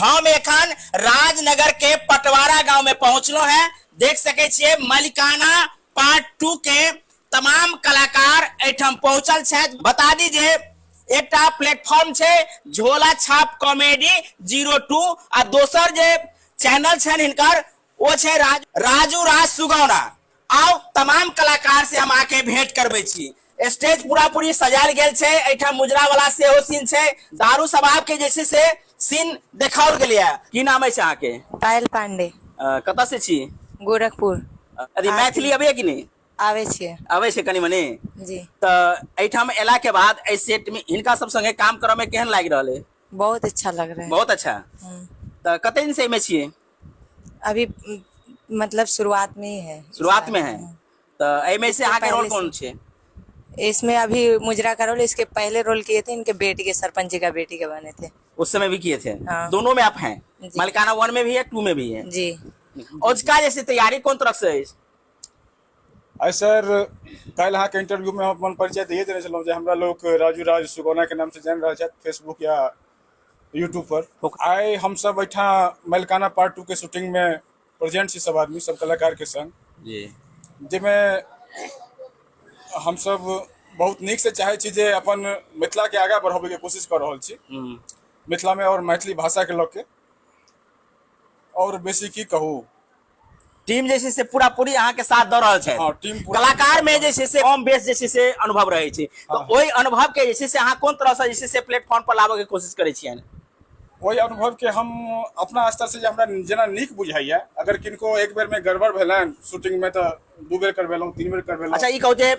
हम एखन राजनगर के पटवारा गांव में पहुंचलो हैं। देख सके छियै मलिकाना पार्ट 2 के तमाम कलाकार एहिठाम पहुंचल छथि। बता दी जे एकटा प्लेटफॉर्म छै झोला छाप कॉमेडी 02 आ दोसर जे चैनल छनि हिनकर ओ छै राजू राज सुगौना। आउ तमाम कलाकार से हम आके भेंट करबै छी। स्टेज पूरा पूरी सजायल गेल छै, एहिठाम मुजरा वाला सेहो सीन छै, दारू शबाब के जे छै से सीन देखाओल गेलैए। की नाम अछि अहाँके? पायल पांडे। कतऽ से छी? गोरखपुर। अरे मैथिली अबैए कि नहि? आबै छियै। आबै छै कनि मनि? जी। तऽ एहिठाम एला के बाद एहि सेट में हिनका सब संगे काम करऽ में केहन लागि रहल है? बहुत अच्छा लग रहा है। बहुत अच्छा। तऽ कते दिन से एहिमे छियै? अभी मतलब शुरुआत में ही है। शुरुआत में है। तऽ एहिमे से अहाँके रोल कौन छै? इसमें अभी मुजरा का रोल, इसके पहले रोल किए थे इनके बेटी के, सरपंच जी का बेटी के बने थे। उस समय भी किए थे? हाँ। दोनों में आप हैं? जी। मलिकाना 1 में भी है, 2 में भी है। जी। औजका जैसे तैयारी कौन तरह से अछि? आइ सर काल्हि अहाँके इंटरव्यू में हम अपन परिचय दैए देने छलहुँ जे हमरा लोक राजू राज सुगौना के नाम से जानि रहल छथि फेसबुक या यूट्यूब पर। आइ हमसब एहिठाम मलिकाना पार्ट 2 के शूटिंग में प्रेजेंट छी सब आदमी, सब कलाकार के संग। जी। जाहिमे हमसब बहुत नीक से चाहै छी जे अपन मिथिला के आगाँ बढ़ाबैके कोशिश कऽ रहल छी। मिथिला में और मैथिली भाषा के लऽ के और बेसी की कहू। टीम जे छै से पूरा पूरी अहाँ के साथ दऽ रहल छै। हाँ, टीम पूरा कलाकार में जे छै से कम बेस जे छै से अनुभव रहै छै, तऽ ओहि अनुभव के जे छै से अहाँ कोन तरह से जे छै से प्लेटफॉर्म पर लाबऽ के कोशिश करै छियनि? ओहि अनुभव के हम अपना स्तर से जे हमरा जेना नीक बुझाइया, अगर किनको एक बेर में गड़बड़ भेलनि शूटिंग में तऽ 2 बेर करबेलहुँ, 3 बेर करबेलहुँ। अच्छा, ई कहू जे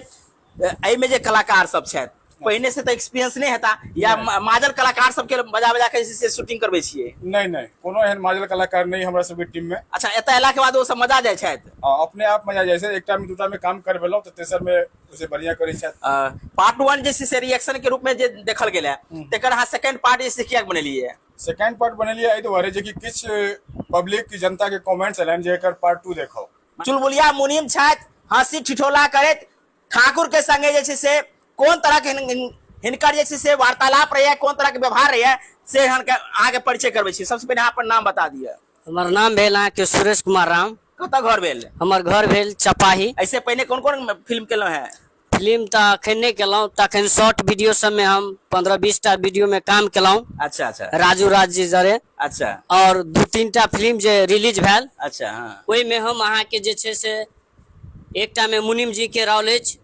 एहिमे जे कलाकार सब छथि पहिने से तऽ एक्सपीरियंस नहि हेता, या माजल कलाकार सबके बजा बजा के जे छै से शूटिंग करबै छियै? नहि नहि, कोनो एहन माजल कलाकार नहि हमरा सबके टीम में। अच्छा, एतऽ एला के बाद ओ सब मजा जाइ छथि? हाँ, अपने आप मजा जाइ छै। एकटा में दूटा में काम करबेलहुँ तऽ तेसर में ओइसे बढ़िया करै छथि। पार्ट 1 जे छै से रिएक्शन के रूप में जे देखल गेल है, तेकर अहाँ सेकंड पार्ट जे छै किया बनेलियै? सेकंड पार्ट बनेलियै एहि दुआरे जे कि किछु पब्लिक जनता के कमेंट्स एलनि जे एकर पार्ट 2 देखाउ। चुलबुलिया मुनीम छथि, हंसी ठिठोला करैत ठाकुर के संगे जे छै से कोन तरह के हिनकर जे छै से वार्तालाप रहैया, कोन तरह के व्यवहार रहैया, से अहाँके परिचय करबै छी। सबसे पहिने अहाँ अपन नाम बता दिअ। हमर नाम भेल अहाँके सुरेश कुमार राम। कतऽ घर भेल? हमर घर भेल चपाही। ऐसे पहिने कोन कोन फिल्म केलहुँ हैं? फिल्म तऽ अखन नहि केलहुँ, तखन शॉर्ट वीडियो सबमे हम 15-20 टा वीडियो में काम केलहुँ। अच्छा अच्छा। राजू राज जी जरे। अच्छा। और 2-3 टा फिल्म जे रिलीज भेल। अच्छा, हाँ। ओहिमे हम अहाँके जे छै से एकटा में मुनीम जी के रोल अछि,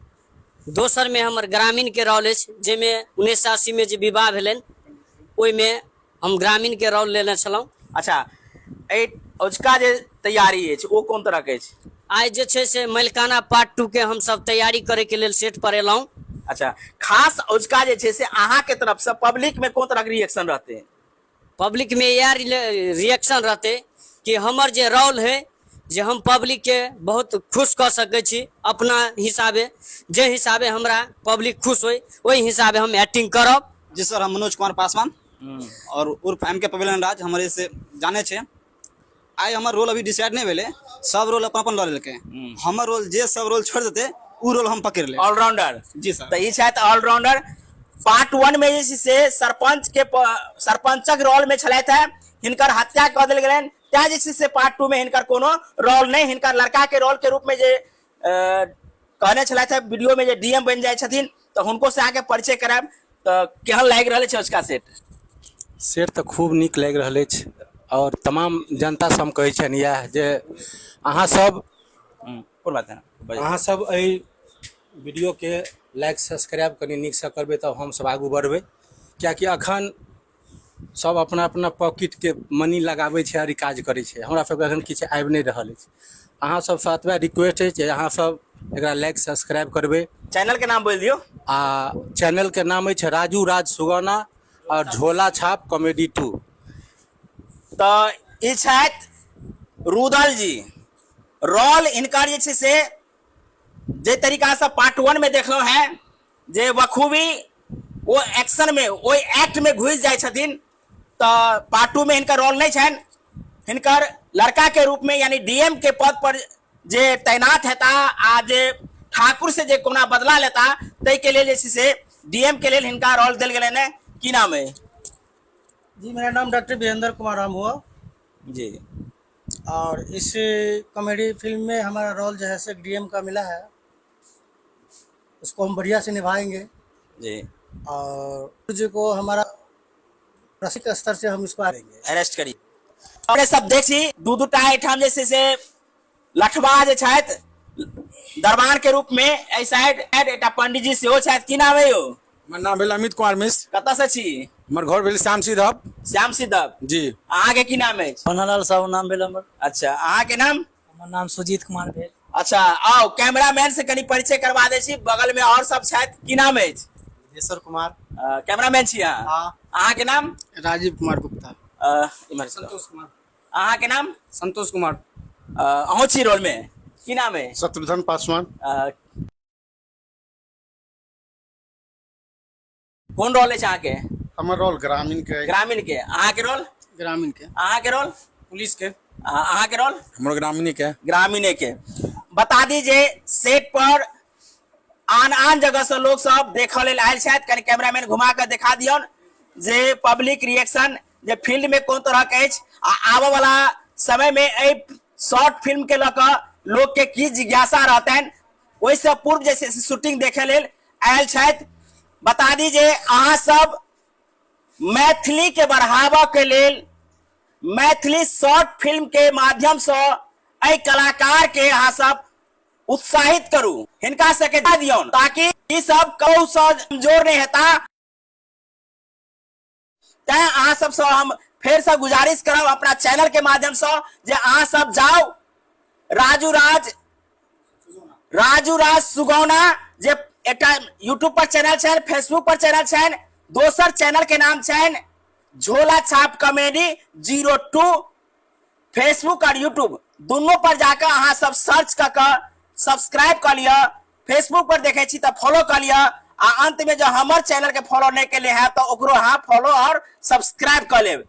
दोसर में हमर ग्रामीण के रोल अछि, जाहिमे 1980 में जे विवाह भेलनि ओहिमे हम ग्रामीण के रोल लेने छलहुँ। अच्छा, एहि अजुका जे तैयारी अछि ओ कोन तरह के अछि? आइ जे छै से मलिकाना पार्ट 2 के हमसब तैयारी करे के लेल सेट पर एलहुँ। अच्छा, खास अजुका जे छै से अहाँ के तरफ से पब्लिक में कोन तरह के रिएक्शन रहते? पब्लिक में इएह रिएक्शन रहते कि हमर जे रोल है जे हम पब्लिक के बहुत खुश कऽ सकै छी अपना हिसाबे, जे हिसाबे हमरा पब्लिक खुश होय ओहि हिसाबे हम एक्टिंग करब। जी सर, हम मनोज कुमार पासवान और उर्फ एम के पवेलियन राज हमरे से जाने छे। आइ हमर रोल अभी डिसाइड नहीं भेले, सब रोल अपन अपन लऽ लेलकै। हमर रोल जे सब रोल छोड़ देते उ रोल हम पकड़ ले। ऑलराउंडर। जी सर। तऽ ई छथि ऑलराउंडर। पार्ट 1 में जे छै से सरपंच के सरपंचक रोल में छलथि है, हिनकर हत्या कऽ देल गेलनि, तैं जे छै से पार्ट 2 में हिनकर कोनो रोल नहि, हिनकर लड़का के रोल के रूप में जे कहने छलथि है वीडियो में जे डीएम बनि जाइ छथिन, तऽ हुनको से अहाँके परिचय करायब। तऽ केहन लागि रहल छै अजुका सेट? सेट तऽ खूब नीक लागि रहल अछि और तमाम जनता से हम कहै छियनि इएह जे अहाँ सब कोन बात है? अहाँ सब एहि वीडियो के लाइक सब्सक्राइब कनि नीकसँ करबै तब हम सब आगू बढ़बै, कियाकि अखन सब अपना अपना पॉकेटके मनी लगाबै छै आओर ई काज करै छै। हमरा सबके अखन किछु आबि नहि रहल अछि। अहाँ सबसँ एतबा रिक्वेस्ट अछि जे अहाँ सब एकरा लाइक सब्सक्राइब करबै। चैनल के नाम बोलि दियौ। आ चैनल के नाम अछि राजू राज सुगौना आओर झोला छाप कॉमेडी 2। तऽ ई छथि रुदल जी। रोल हिनकर जे छै से जे तरीका से पार्ट 1 में देखलहुँ हैं जे बखूबी ओ एक्शन में ओहि एक्ट में घुसि जाइ छथिन, तऽ पार्ट 2 में हिनकर रोल नहि छनि। हिनकर लड़का के रूप में यानी डीएम के पद पर जे तैनात हेता आ जे ठाकुर से जे कोना बदला लेता ताहि के लेल जे छै से डीएम के लेल हिनका रोल देल गेलनि। की नाम है? जी, मेरा नाम डॉक्टर वीरेंद्र कुमार राम हुआ। जी। और इस कॉमेडी फिल्म में हमारा रोल जो है से डीएम का मिला है, उसको हम बढ़िया से निभाएंगे। जी। और जी को हमारा रसिक स्तर से हम इसको आएंगे। अरेस्ट करी अपने सब देखी दू दूटा एहिठाम जे छै से लठवा जे छथि दरबार के रूप में एहि साइड एकटा पंडीजी सेहो छथि। की नाम है यौ? हमर नाम भेल अमित कुमार मिश्र। कतऽ से छी? हमर घर भेल श्याम सिद्धप। श्याम सिद्धप। जी। अहाँके की नाम अछि? पन्नालाल साहु नाम भेल हमर। अच्छा, अहाँके नाम? हमर नाम सुजीत कुमार भेल। अच्छा, आउ कैमरामैन से कनि परिचय करवा दै छी, बगल में और सब छथि। की नाम अछि? विदेश्वर कुमार। कैमरामैन छी अहाँ? हाँ। अहाँके नाम? राजीव कुमार गुप्ता। इम्हर से। संतोष कुमार। अहाँके नाम? संतोष कुमार। अहूँ छी रोल में? की नाम है? शत्रुघ्न पासवान। कोन रोल अछि अहाँके? हमर रोल ग्रामीण के। ग्रामीण के। अहाँके रोल? ग्रामीण के। अहाँके रोल? पुलिस के। अहाँके रोल? हमर ग्रामीण के। ग्रामीणे के। बता दी जे सेट पर आन आन जगह से लोग सब देखऽ लेल आयल छथि। कनि कैमरामैन घुमा कऽ देखा दियौन जे पब्लिक रिएक्शन जे फील्ड में कोन तरह के अछि आ आबऽ वाला समय में एहि शॉर्ट फिल्म के लऽ कऽ लोग के की जिज्ञासा रहतनि, ओहिसँ पूर्व जे छै से शूटिंग देखै लेल आयल छथि। बता दी जे अहाँ सब मैथिली के बढ़ाबऽ के लेल मैथिली शॉर्ट फिल्म के माध्यम से एहि कलाकार के अहाँ सब उत्साहित करू, हिनका सबके दियौन ताकि ई सब कहू से कमजोर नहीं हेता। तैं अहाँ सबसँ हम फेरसँ गुजारिश करब अपना चैनल के माध्यमसँ जे अहाँ सब जाउ राजू राज, राजू राज सुगौना जे एकटा यूट्यूब पर चैनल छनि, फेसबुक पर चैनल छनि, दोसर चैनल के नाम छनि झोला छाप कॉमेडी 02। फेसबुक और यूट्यूब दोनों पर जाकर अहाँ सब सर्च कऽ कऽ सब्सक्राइब कऽ लिअ। फेसबुक पर देखै छी तऽ फॉलो कऽ लिअ आ अंत में जो हमर चैनल के फॉलो नहीं केले हैं तो ओकरो अहाँ फॉलो और सब्सक्राइब कऽ लेब।